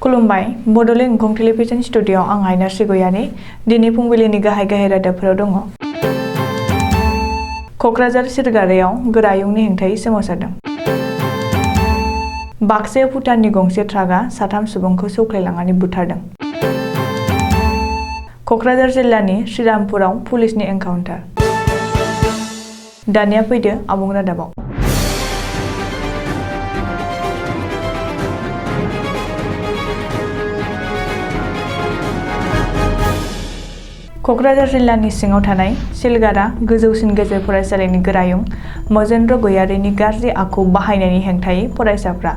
खुलुमबाय Bodoland एंखं television studio आं आइना सिगयानि दिनै फुंबिलिनि गाहाय रादाबफोराव दङ। क'क्राझार सिरगारायाव गोरायुंनि हेंथायै सोमावसारदों। बाक्सायाव भुटाननि गंसे ट्राकआ 3 सुबुंखौ सौख्लायलांनानै बुथारदों। क'क्राझार जिल्लानि श्रीरामपुराव पुलिसनि एनकाउन्टार। दानिया फैदो आबुं रादाबाव। क'क्राझार जिल्लानि सिङाव थानाय सिलगारा गोजौसिन गेजेर फरायसालिनि गोरायुं मजेन्द्र गयारिनि गाज्रि आखु बाहायनायनि हेंथायै फरायसाफ्रा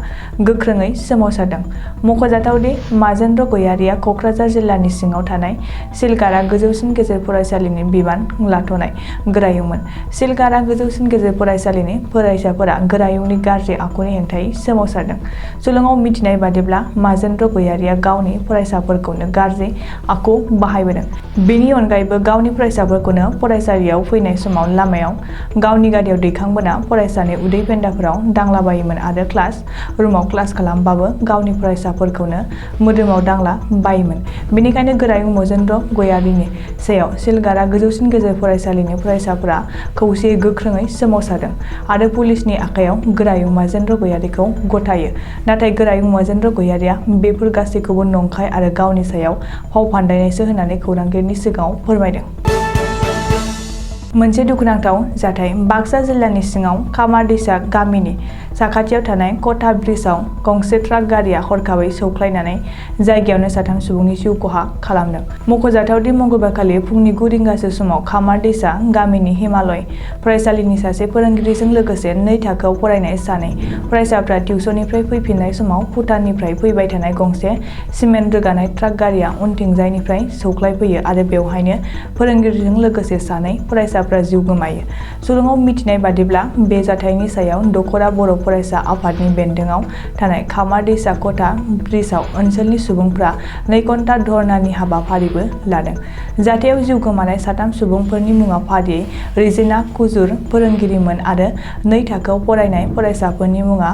गोख्रोङै सोमावसारदों। मख'जाथावदि मजेन्द्र गयारिया क'क्राझार जिल्लानि सिङाव थानाय सिलगारा गोजौसिन गेजेर फरायसालिनि बिबान लाथ'नाय गोरायुंमोन। सिलगारा गोजौसिन गेजेर फरायसालिनि फरायसाफोरा गोरायुंनि गाज्रि आखुनि हेंथायै सोमावसारदों। सुलुङाव मिथिनाय बादिब्ला मजेन्द्र गयारिया गावनि फरायसाफोरखौनो गाज्रि आखु बाहायबोदों। बेनि अनगायैबो गावनि फरायसाफोरखौनो फरायसालियाव फैनाय समाव लामायाव गावनि गारियाव दैखांबोना फरायसानि उदै फेन्दाफोराव दांलाबायोमोन आरो क्लास रुमाव क्लास खालामबाबो गावनि फरायसाफोरखौनो मोदोमाव दांला बायोमोन। बेनिखायनो गोरायुं मजेन्द्र गयारिनि सायाव सिलगारा गोजौसिन गेजेर फरायसालिनि फरायसाफोरा खौसेयै गोख्रोङै सोमावसारदों आरो पुलिसनि आखायाव गोरायुं मजेन्द्र गयारिखौ गथायो। नाथाय गोरायुं मजेन्द्र गयारिया बेफोर गासैखौबो नंखाय आरो गावनि सायाव फाव फान्दायनायसो होननानै खौरांगिरिनि सिगाङाव फोरमायदों। मोनसे दुखुनांथाव जाथाय बाक्सा जिल्लानि सिङाव खामारदैसा गामिनि साखाथियाव थानाय कटा ब्रिजआव गंसे ट्राक गारिया हरखाबै सौख्लायनानै जायगायावनो 3 सुबुंनि जिउ खहा खालामदों। मख'जाथावदि मंगलबारखालि फुंनि 9 रिंगासो समाव खामारदैसा गामिनि हिमालय फरायसालिनि सासे फोरोंगिरिजों लोगोसे 2 थाखोआव फरायनाय 2 फरायसाफ्रा टिउसननिफ्राय फैफिननाय समाव भुटाननिफ्राय फैबाय थानाय गंसे सिमेन्ट रोगानाय ट्राक गारिया उनथिंजायनिफ्राय सौख्लायफैयो आरो बेवहायनो फोरोंगिरिजों लोगोसे 2 फरायसाफ्रा जिउ गोमायो। सुलुङाव मिथिनाय बादिब्ला बे जाथायनि सायाव दखरा बर' फरायसा आफादनि बेन्दोङाव थानाय खामारदैसा कटा ब्रिजआव ओनसोलनि सुबुंफ्रा 2 घन्टा धर्नानि हाबाफारिबो लादों। जाथायाव जिउ गोमानाय 3 सुबुंफोरनि मुङा फारियै रिजिना कुजुर फोरोंगिरिमोन आरो 2 थाखोआव फरायनाय फरायसाफोरनि मुङा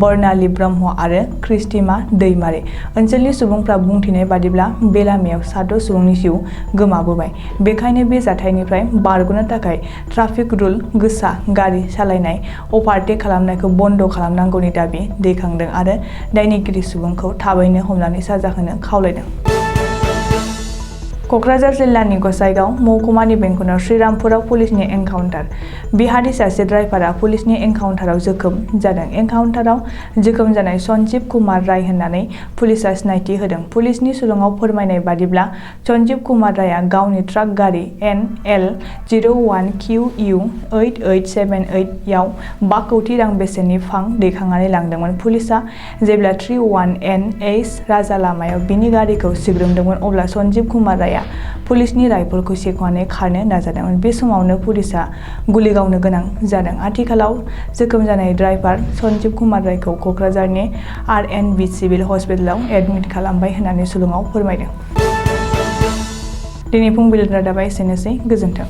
बर्नाली ब्रह्म आरो क्रिस्टिमा दैमारी। ओनसोलनि सुबुंफ्रा बुंथिनाय बादिब्ला बे लामायाव 6 सुबुंनि जिउ गोमाबोबाय। बेखायनो बे जाथायनिफ्राय बारग'नो थाखाय ट्राफिक रुल गोसा गारि सालायनाय अभारटेक खालामनायखौ बन्द' खालामनांगौनि दाबि दैखांदों आरो दायनिगिरि सुबुंखौ थाबैनो हमनानै साजा होनो खावलायदों। क'क्राझार जिल्लानि गसाइगाव महकुमानि बेंखनाव श्रीरामपुराव पुलिसनि एनकाउन्टार। बिहारि सासे ड्राइभारा पुलिसनि एनकाउन्टाराव जोखोम जादों। एनकाउन्टाराव जोखोम जानाय सन्जीब कुमार राय होननानै पुलिसआ सिनायथि होदों। पुलिसनि सुलुङाव फोरमायनाय बादिब्ला सन्जीब कुमार रायआ गावनि ट्राक गारि NL01QU8878 याव 5 कौटि रां बेसेननि फां दैखांनानै लांदोंमोन। पुलिसआ जेब्ला 31NH राजा लामायाव बिनि गारिखौ सिग्रोमदोंमोन अब्ला सन्जीब कुमार रायआ पुलिसनि राइफलखौ सेखनानै खारनो नाजादोंमोन। बे समावनो पुलिसआ गुलि गावनो गोनां जादों। आथिखालाव जोखोम जानाय ड्राइभार सन्जीब कुमार रायखौ क'क्राझारनि RNB सिभिल हस्पिटालाव एडमिट खालामबाय होननानै सुलुङाव फोरमायदों। दिनै फुंबिलिनि रादाबा एसेनोसै। गोजोन्थों।